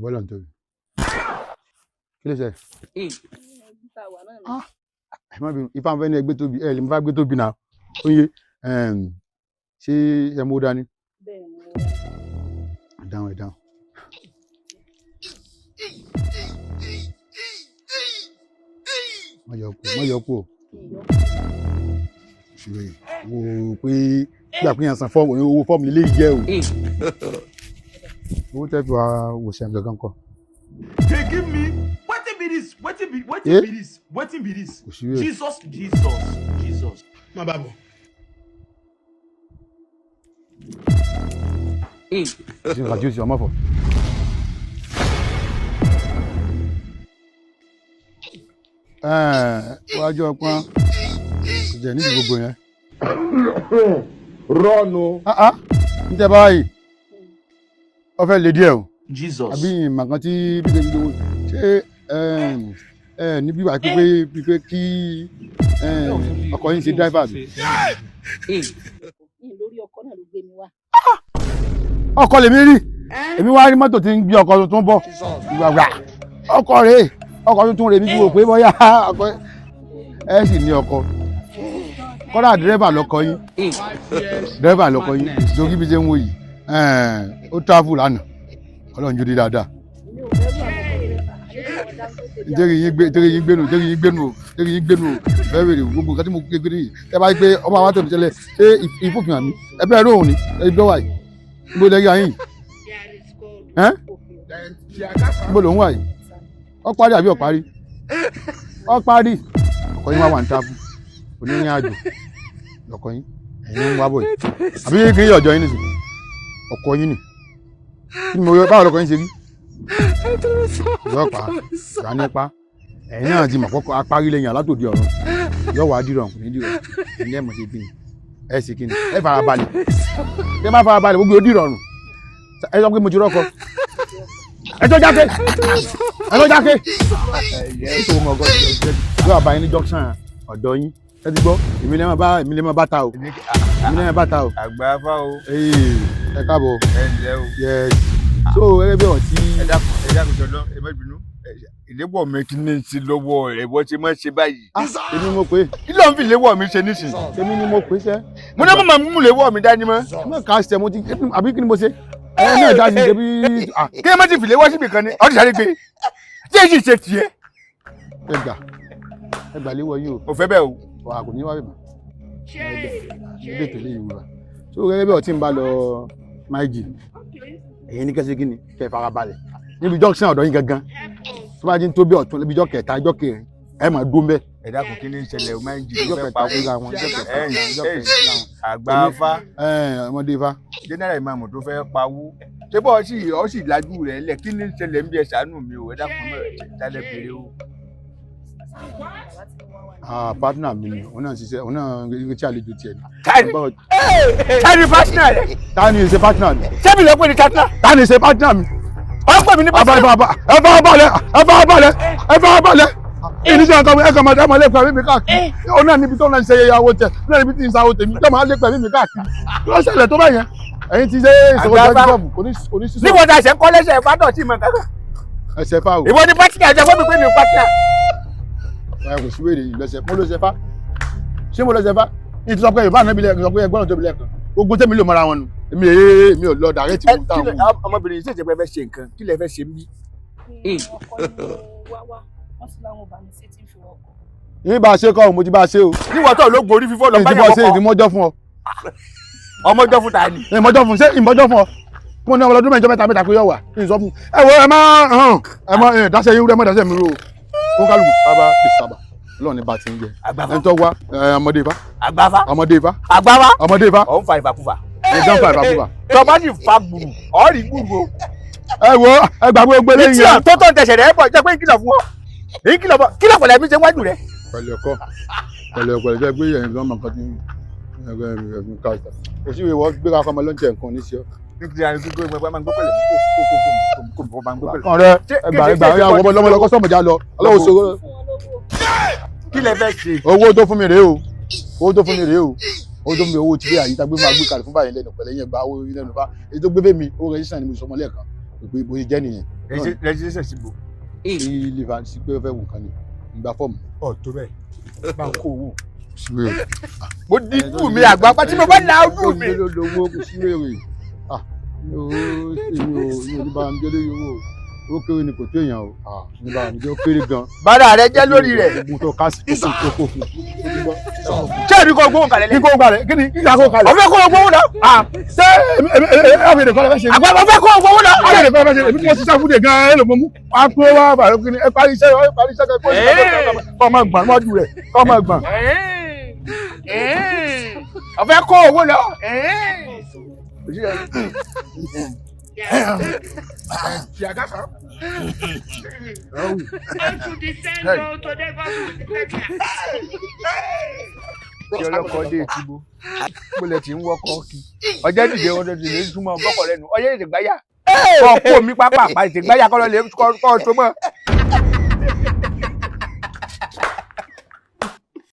Ẹ̀gbọ́n lọ́n tóbi. Kí ló ṣe? Ibi tá a wà náà ni. Ah, ẹ má bínú, ifá ń fẹ́ ní ẹgbẹ́ tóbi, ẹ lè mú fá gbé tóbi náà. Ó yé, ṣé ẹ mú dání? Bẹ́ẹ̀ ni mo wá. Ẹ dáhùn, ẹ dáhùn. Má yọ kú, má yọ kú o. Ṣùgbọ́n wo pé gbà pé yàn san fọ́ọ̀mù, owó fọ́ọ̀mù lè jẹ́ o. Owó tẹ́ fi wá wòsàn gangan kọ. They give me wetin be this? Wetin be wetin Eh? be this? Wetin be this? Kò sí wèrè. Jesus, Jesus, Jesus. Má bàa bọ̀. Kò sí nǹkan tí ó sì ọmọ fọ. Wájú ọpọ́n kò jẹ́ níbi gbogbo yẹn. Rọ́ọ̀nù. Ah ah, ń tẹ́ báyìí, ó fẹ́ le díẹ̀ o. Jesus. Àbí ìmọ̀ kan tí bí ṣe gbogbo ṣé ẹ níbí wàá pípé pípé kí ọkọ yín ṣe dráìfà mi. Yìí lórí ọkọ náà ló gbé mi wá. Ọkọ lèmi rí, èmi wá rí mọ́tò tí ń gbé ọkọ tuntun bọ̀ gbàgbà ọkọ rèé, ọkọ tuntun rèé mi ti wò pé bóyá ọkọ ẹ sì ní ọkọ kọ́dà dírẹ́fà lọkọ yín, dírẹ́fà lọkọ yín lórí bí ṣe ń wò yìí, ó travel lánàá, Ọlọ́run jó dé dáadáa. Èmi ò fẹ́ rú àwọn ọkọ rẹ̀ fà. Àlejò Dangote bí Nítorí yín gbé, nítorí yín gbénu, nítorí yín gbénu o, nítorí yín gbénu o, fẹ́ wèrè gbogbo nǹkan tí mo gbé gbé yìí ẹ bá yí pé ọmọ àwọn àtẹ̀mí tẹ́lẹ̀ ṣé ìfòfin àmì ẹ bẹ́ẹ̀ róhùn ni ẹ gbọ́ wáyé níbo lẹ́yìn ayé yìí ẹ́ níbo lòún wà yìí? Ọ parí àbí ọ parí? Ọ parí. Ọkọ yín wá wà ní tábù onírìn àjò lọkọ yín, ẹ̀yin ń wá bọ̀ yìí àbí kí n yọ ọjọ́ yín nìsín ọkọ yín nì kí ni mo yọ báwo lọkọ yín ṣe rí yọ pa yọ nípa ẹ̀yin náà ti mọ̀ kọ́kọ́ apárí lẹ́yìn alátòdì ọ̀run yọ wá dìrọ̀ kò ní dìrọ̀ ẹ̀yin ẹ̀ mọ̀ sí kíni ẹ̀ sì kíni ẹ̀ farabalẹ̀ ẹ̀ má farabalẹ̀ gbogbo ó dìrọ̀ ọ̀run ẹ sọ pé mo ti rọ́kọ ẹ tó jáke ẹ tó jáke ẹ tó mọ ọgọ yóò bá yín ní junction ọ̀dọ̀ yín ẹ ti gbọ́ èmi lè má bá èmi lè má bá ta o èmi lè má bá ta o. Àgbàfà o. Ee, ẹ káàbọ̀. Ẹ ǹlẹ́ o. Yes, so gẹ́gẹ́ bí ọ̀rọ̀ tí. Ẹ dákun, ẹ dákun jọlọ, ẹ má bínú. Ìléwọ́ mi kí ní ti lọ́wọ́ rẹ̀ bọ́ ṣe máa ṣe báyìí. Èmi mo pè é. Kí ló ń fi ìléwọ́ mi ṣe nísìnyí? Èmi ni mo pè é sẹ́. Mo ní mo máa mú ìléwọ́ mi dání mọ́. Ẹ má kà á ṣe mo ti àbí kí ni mo ṣe? Ẹ náà dá sí ṣe bí. Kí ẹ má ti fi ìléwọ́ síbi kan ni, ọdún sáré gbé. Ṣé èyí ṣe tiẹ̀? Ẹ gbà ẹ gbà léwọ́ yín o. Ò fẹ́ bẹ́ẹ̀ o. Wà á kò ní wá bèbà. Ilé tẹ̀lé ìwúra. So gẹ́gẹ́ bí ọ̀rọ̀ tí ń bá lọ máìjì, èyí ní kẹ́sí kí ni kẹ́ ẹ farabalẹ̀ níbi junction ọ̀dọ̀ yín gangan tó bá ti ń tó bí ọ̀tún níbi ijọ́ kẹta ijọ́ kẹrin ẹ máa dún bẹ́ẹ̀. Ẹ dákun, kí ni ń ṣẹlẹ̀ o máa ń jì Ijọ́ fẹ́ kẹta pa síra wọn, ijọ́ kẹta ijọ́ kẹrin síra wọn. Àgbàfà. Ọmọdé ifá. General Imam tó fẹ́ pawó. Ṣé bọ́ ọ sì ọ sì lajú rẹ̀ lẹ̀ kí ni ń ṣẹlẹ̀ ń bí ẹ ṣàánú mi o, ẹ dákun ẹ jálẹ̀ bèrè o. Ah, partner mi ni òun náà ń ṣiṣẹ́, òun náà ń retí àlejò tiẹ̀ ni. Tani partner rẹ̀? Tani ṣe partner mi? Ṣé mi lọ pé ní partner? Tani ṣe partner mi? Ọ pè mí ní partner. Ẹ fara balẹ̀, ẹ fara balẹ̀, ẹ fara balẹ̀. Ìníṣẹ́ nǹkan ẹ kàn máa dá máa lépa mímí káàkiri. Òun náà níbi tó náà ń ṣe ìyàwó tẹ̀, òun náà níbi tí ń ṣàwó tèmi, tó máa lépa mímí káàkiri. Kí ló ṣẹlẹ̀ tó báyẹn? Ẹ̀yin ti ṣe ìṣòro Àgbàfà. jọ́ọ̀bù kò ní sísọ. Níbo ta ṣe ń kọ́ lẹ́sẹ̀ ìfádọ̀ tí mo kankan? Ẹsẹ̀ fa o. Ìwọ ni partner jẹ́ fún mi pé mi partner. Ẹ kò sí wèrè yìí lọ́sẹ̀, mo ló ṣe fa. Ṣé mo lọ ṣe fa? Ní ti sọ pé Yorùbá náà bí lẹ́ẹ̀kan sọ pé ẹgbọ́n náà tóbi lẹ́ẹ̀kan. Gbogbo tẹ́mi ló mọ́ra wọn nù. Èmi èé mi ò lọ dàrẹ́tì Ẹ mú kí táwọn. lẹ ọmọbìnrin yìí ṣèṣe pé ẹ fẹ́ ṣe nǹkan, kí lẹ fẹ́ ṣe ń bí? Ọkọ ni mo wá wá, wọ́n sì láwọn ò bá mi ṣe tí ń fi wọkọ̀. Yín bá a ṣe kọ́ o, mo ti bá a ṣe o. Níwọ̀n tó ló gorí fífọ́ lọ Èyí bá ti bọ́ ṣe yẹn ìdí wọkọ̀. mọ́jọ́ fún ọ. Ọmọjọ́ fún ta ni? Ìmọ̀jọ́ fún ṣé ìmọ̀jọ́ fún ọ. Mo ní ọmọ ọdún mẹ́jọ mẹ́ta mẹ́ta pé yọ wà. Kí n sọ fún un. Ẹ wo ẹ má hàn ẹ má ẹ dáṣẹ́ yín rú ẹ má dáṣẹ́ mi rú o. Kó kálukú sábà bí sábà. Ọlọ́run ní bá ti ń jẹ. Àgbàfà. Ẹni tó wá ẹ, ọmọdé ifá. Àgbàfà. Ọmọdé ifá. Àgbàfà. Ọmọdé ifá. Ọ̀ ń fa ìfàkúfà. Ẹ jẹ́ ń fa ìfàkúfà. Tọ́ bá sì fa gbùrù, ọ̀ rí gbùrù o. Ẹ wo ẹ gbàgbé gbogbo eléyìí Etí yẹn. ọ̀ tó tó ń tẹ̀sẹ̀ rẹ̀ bọ̀ jẹ́ pé ń kìlọ̀ fún ọ. Èyí kìlọ̀ bọ̀ kìlọ̀ pẹ̀lẹ́ mi ṣe wájú rẹ̀. Pẹ̀lẹ́ kọ́ pẹ̀lẹ́ pẹ̀lẹ́ jẹ́ pé ẹ̀yin gan mọ̀ nǹkan tí ẹ̀yin ká ìta. Kò sí ìwé wọ́n gbé ká kọ́ ọmọ lóúnjẹ nǹkan ní sí ọ. Kàn rẹ ẹgbà ẹgbà ọyà wọ́n lọ́mọ lọ́kọ́ sọ̀mọ̀já lọ. Ọlọ́wọ́ sọ Kí lẹ fẹ́ ṣe? owó tó fún mi rèé o, owó tó fún mi rèé o, owó tó fún mi owó tí bí àyíká gbé máa gbé kalẹ̀ fún báyìí lẹ́nu pẹ̀lẹ́ yẹn gba owó lẹ́nu bá èyí tó gbé bẹ́ẹ̀ mi owó rẹ̀ sísan ni mo sọmọ lẹ́ẹ̀kan pé bó ṣe jẹ́ nìyẹn. Registration síbo? Ilé ìfà sí pé ó fẹ́ wò kan ni ìgbà fọ́ọ̀mù. Ọ̀ tó bẹ́ẹ̀, bá ń kó owó. Síwèrè. Mo di ikú mi àgbà pátí, mo bá la ojú mi. Ó lówó kò síwèrè. Ah, mi ò mi ò mi ò ní bá mi jẹ́ lórí owó. Ó kéré ni, kò tó èèyàn o. Ah, ní bá mi jẹ́, ó kéré gan. Bàrà rẹ jẹ́ lórí rẹ̀. Ogun tó kásì tó kó tó kó fún. Ṣé èmi kò gbóhùn kalẹ̀ Kí lẹ́yìn? kó kalẹ̀, kí ni kí kó kalẹ̀? Ọ̀fẹ́ kó o gbóhùn náà. Ah, ṣé èmi èmi èmi èmi èmi kọ́ lẹ fẹ́ ṣe? Àgbà ọ̀fẹ́ kó o gbóhùn náà. Èmi kọ́ lẹ fẹ́ ṣe? Èmi tí mo ṣiṣẹ́ fúnde gan-an ẹ̀ ló mọ mú. Wà á kó wá bàrẹ̀, kí ni ẹ parí iṣẹ́, ẹ parí iṣẹ́ kọ́ máa gbọ̀n níwájú rẹ̀, kọ́ máa gbọ̀n. Ọ̀fẹ́ kó owó lọ. God to descend oh, today God will protect you. Tí ọlọ́kọ̀ dé ìtìbò gbọ́lẹ̀ tí ń wọ́kọ̀ kí ọjọ́ dìde, ọjọ́ dìde súnmọ́ bọ́kọ̀ lẹ́nu, ọjọ́ dìde gbáyà kọ́ kó mi pápá àpá, dìde gbáyà kọ́ lọ lè kọ́ tó mọ́.